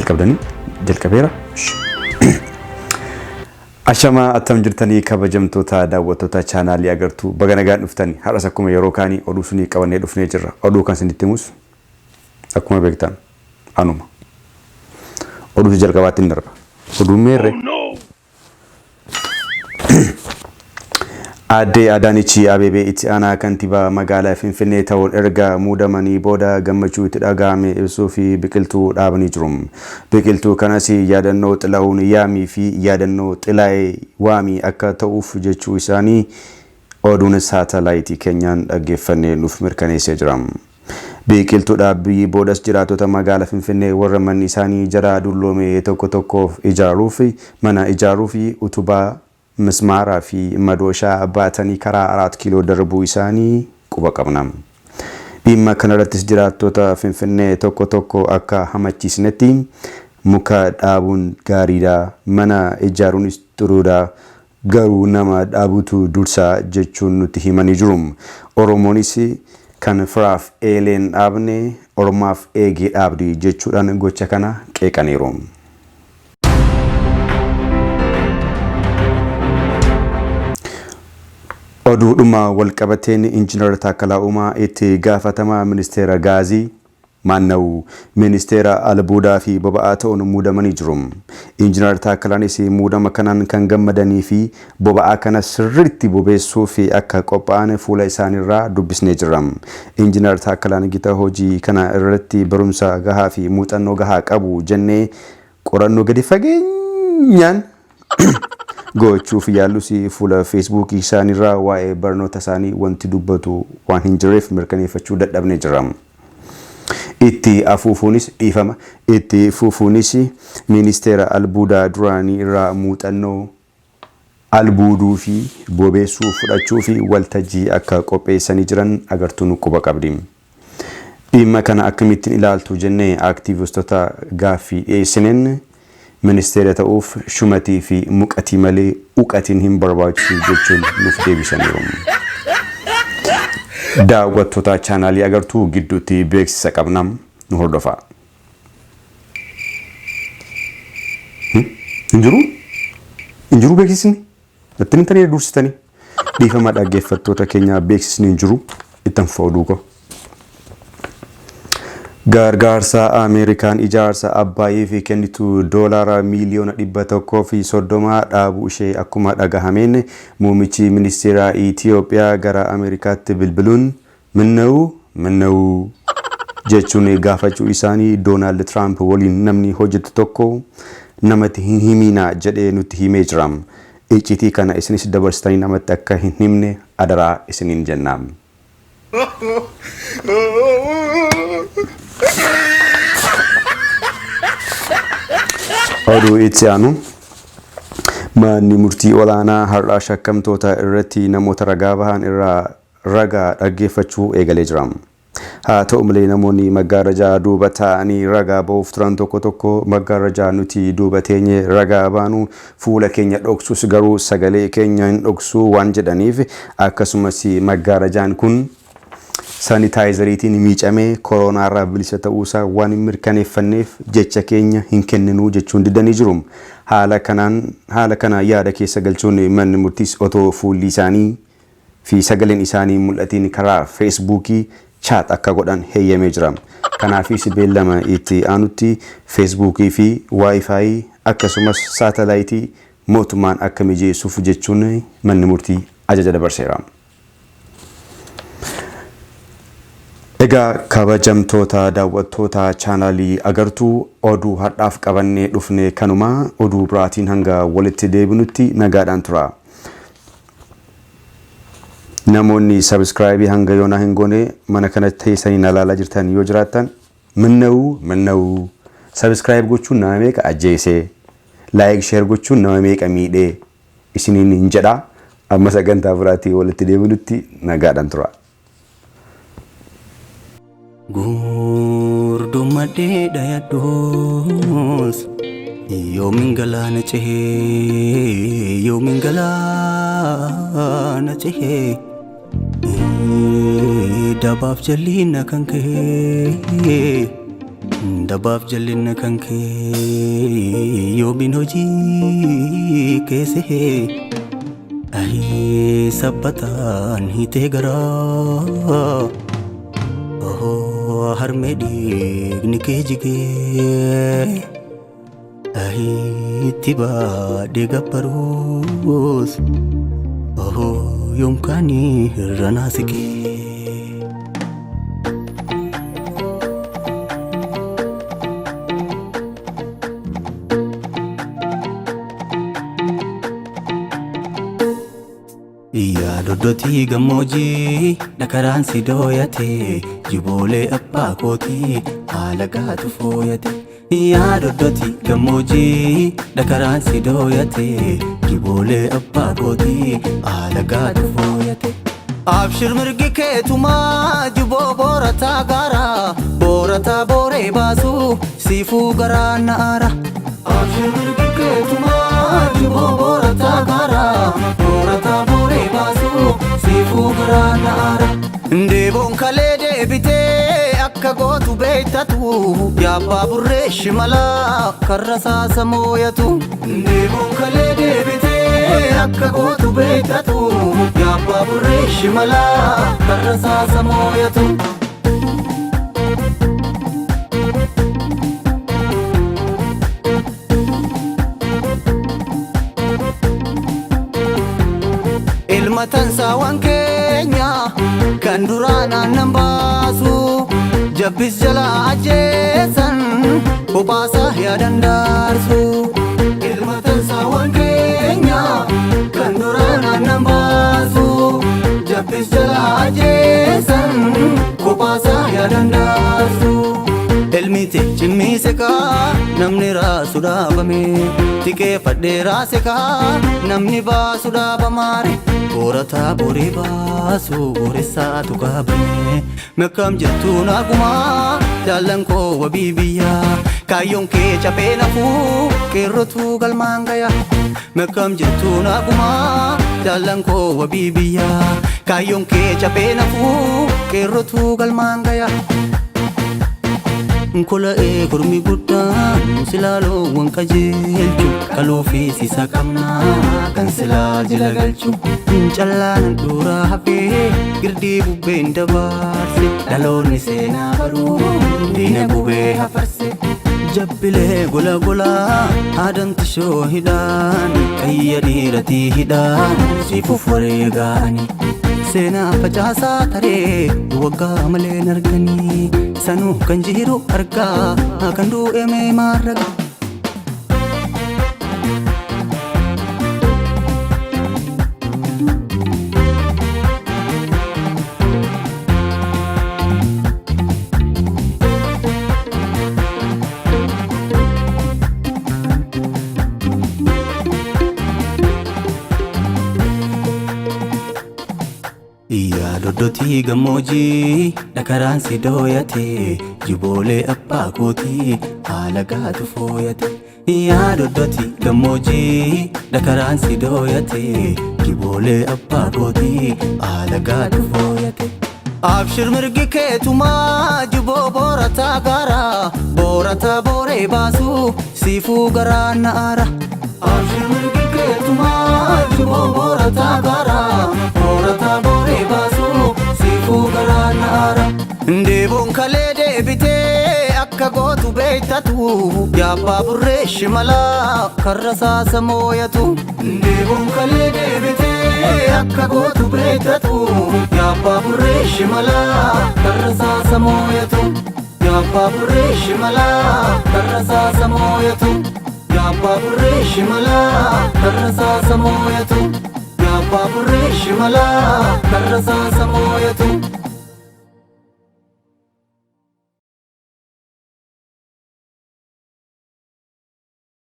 Jalqabdanii? Jalqabeera? Ashamaa attam jirtanii kabajamtoota daawwattoota chaanaalii agartuu baga nagaan dhuftanii har'as akkuma yeroo kaanii oduu sunii qabannee dhufnee jirra. Oduu kan isinitti himus akkuma beektan anuma. Oduu jalqabaatti hin darba. Oduun meerre? Aadde Adaanichi Abeebee itti aanaa kantiibaa magaalaa Finfinnee ta'uun erga muudamanii booda gammachuu itti dhaga'ame ibsuu fi biqiltuu dhaabanii jiru. Biqiltuu kanas yaadannoo Xilahuun Yaamii fi yaadannoo Xilaayee Waamii akka ta'uuf jechuu isaanii oduun saatalaayitii keenyaan dhaggeeffannee nuuf mirkaneessee jira. Biqiltuu dhaabbii boodas jiraattota magaala Finfinnee warra manni isaanii jaraa dulloome tokko tokkoof ijaaruuf mana ijaaruuf utubaa mismaaraa fi madooshaa baatanii karaa Araat Kiiloo darbuu isaanii quba qabna. Dhimma kanarrattis jiraattota Finfinnee tokko tokko akka hamachiisnetti muka dhaabuun gaariidha, mana ijaaruunis xuruudha, garuu nama dhaabutu dursa jechuun nutti himanii jiru. Oromoonis kan firaaf eeleen dhaabne ormaaf eegee dhaabdi jechuudhaan gocha kana qeeqaniiru. Oduudhuma walqabateen Injiinar Taakkalaa Uumaa itti gaafatamaa ministeera gaazii maannawu ministeera albuudaa fi boba'aa ta'uun muudamanii jiru. Injiinar Taakkalaanis muudama kanaan kan gammadanii fi boba'aa kana sirriitti bobeessuu fi akka qophaa'an fuula isaaniirraa dubbisnee jirra. Injiinar Taakkalaan gita hojii kana irratti barumsa gahaa fi muuxannoo gahaa qabu jennee qorannoo gadi fageenyaan gochuuf yaallus fuula feesbuukii isaaniirraa waa'ee barnoota isaanii wanti dubbatu waan hin jirreef mirkaneeffachuu dadhabnee jirra. Itti afuufuunis dhiifama. Itti fufuunis ministeera albuudaa duraanii irraa muuxannoo albuuduu fi bobeessuu fudhachuu fi waltajjii akka qopheessanii jiran agartuun quba qabdi. Dhimma kana akkamittiin ilaaltu jennee aktiivistota gaaffii dhiyeessineen ministeera ta'uuf shumatii fi muqatii malee uqatiin hin barbaachisu jechuun nuuf deebisaniiru. Daawwattoota chaanaalii agartuu gidduutti beeksisa qabna nu hordofaa. Hin jiru? Hin jiru beeksisni? Natti himtanii dursitanii? Dhiifama dhaggeeffattoota keenyaa beeksisni hin jiru. Ittan fufa oduu koo. Gargaarsa Ameerikaan ijaarsa Abbaayii fi kennitu doolaara miiliyoona 130 dhaabuu ishee akkuma dhagahameen muummichi ministeeraa Itiyoophiyaa gara Ameerikaatti bilbiluun minna'uu minna'uu jechuun gaafachuu isaanii Doonaald Tiraamp waliin namni hojjetu tokko namatti hin himiinaa jedhee nutti himee jira. Iccitii kana isinis dabarsitanii namatti akka hin himne adaraa isiniin jenna. Oduu itti aanu. Manni murtii olaanaa har'aa shakkamtoota irratti namoota ragaa bahan irraa ragaa dhaggeeffachuu eegalee jira. Haa ta'u malee namoonni maggaarrajaa duuba taa'anii ragaa ba'uuf turan tokko tokko maggaarrajaa nuti duuba teenye ragaa baanu fuula keenya dhoksus garuu sagalee keenya hin dhoksuu waan jedhaniif akkasumas maggaarrajaan kun sanitaayizariitiin miicamee koronaarraa bilisa ta'uusaa waan hin mirkaneeffanneef jecha keenya hin kenninuu jechuun didanii jiru. Haala kanaan haala kana yaada keessa galchuun manni murtiis otoo fuulli isaanii fi sagaleen isaanii mul'atiin karaa feesbuukii chaat akka godhan heeyyamee jira. Kanaafis beellama itti aanutti feesbuukii fi waayifaayi akkasumas saatalaayitii mootummaan akka mijeessuuf jechuun manni murtii ajaja dabarseera. Egaa kabajamtoota daawwattoota chaanaalii agartuu oduu har'aaf qabannee dhufne kanuma oduu biraatiin hanga walitti deebinutti nagaadhaan tura. Namoonni sabiskiraayibii hanga yoonaa hin goone mana kana teessanii na ilaalaa jirtan yoo jiraattan minna'uu minna'uu sabiskiraayib gochuun nama meeqa ajjeesee laayik sheer gochuun nama meeqa miidhee isiniin hin jedhaa amma sagantaa biraatiin walitti deebinutti nagaadhaan tura. Gurdumadhee dhayadhuus yoomin galaana cehee yoomin galaana cehee dabaaf jalliina kan ka'ee. Dabaaf jallinna kan kee yoomiin hojii keessee ahii sabbataan hiitee garaa harmee dhiigni kee jigee ahii itti baadhee gabbaruus yoom kaanii irra naasiqee. Yaa doddotii gammoojjii dhakaraan si dooyate jiboolee abbaa kootii haala gaatu fooyate. Yaa doddotii gammoojjii dhakaraan si dooyate jiboolee abbaa kootii haala gaatu fooyate. Abshir mirgi keetumaa jiboo boorataa gaara boorataa booree baasu siifuu garaa na'aara. Abshir mirgi keetumaa jiboo boorataa gaara boorataa booree baasu siifuu garaa na'aara. Deeboon kalee deebitee akka gootu beektatu yaabbaa burree shimalaa karra saasa mooyatu. Deeboon kalee deebitee akka gootu beektatu yaabbaa burree shimalaa karra saasa mooyatu. Ilma tansaawwan keenya kan duraan aannan baasu jabbis jala ajjeesan bobaasaa yaadan daarsu. Ilma tansaawwan keenya kan duraan aannan baasu jabbis jala ajjeesan bobaasaa yaadan daarsu. Ilmi cimmiise kaa namni raasu dhaabame tiqeeffadhee raase kaa namni baasu dhaabamaare boorataa booree baasu booressaatu kaabame mekkam jettuun agumaa jaallan koo wabii biyyaa kaayyoon kee caphee nafuu qeerrotu galmaan gaya mekkam jettuun agumaa jaallan koo wabii biyyaa kaayyoon kee caphee nafuu qeerrotu galmaan gaya. Nkola'ee kormi guddaan silaaloowwan qajeelchu qaluu fi sisa qabnaa kan silaa jila galchu. Callaan duraa hafee girdii bubbeen dabarse dhaloonni seenaa baruu diina gubee hafarse. Jabbilee gola golaa haadanti shoo hidhaan qayya dhiiratii hidhaan sifuuf wareegaani. Seenaa facaasaa taree waggaa malee arganii sanuu kan jiru argaa kan du'e mee maarraga. Yaa doddotii gammoojjii dhakaraan si dooyate jiboolee abbaa kootii haala gaatu fooyate. Yaa doddotii gammoojjii dhakaraan si dooyate jiboolee abbaa kootii haala gaatu fooyate. Abshir mirgi keetumaa jiboo boorataa gaara boorataa booree baasu siifuu garaa na'aara. Abshir mirgi keetumaa jiboo boorataa gaara boorataa booree baasu siifuu garaa na'aara. Deeboon kalee deebitee akka gootu beektatu yaabbaa burree shimalaa karra saasa mooyatu. Deeboon kalee deebitee akka gootu beektatu yaabbaa burree shimalaa karra saasa mooyatu. Yaabbaa burree shimalaa karra saasa mooyatu. Yaabbaa burree shimalaa karra saasa mooyatu. Yaabbaa burree shimalaa karra saasa mooyatu.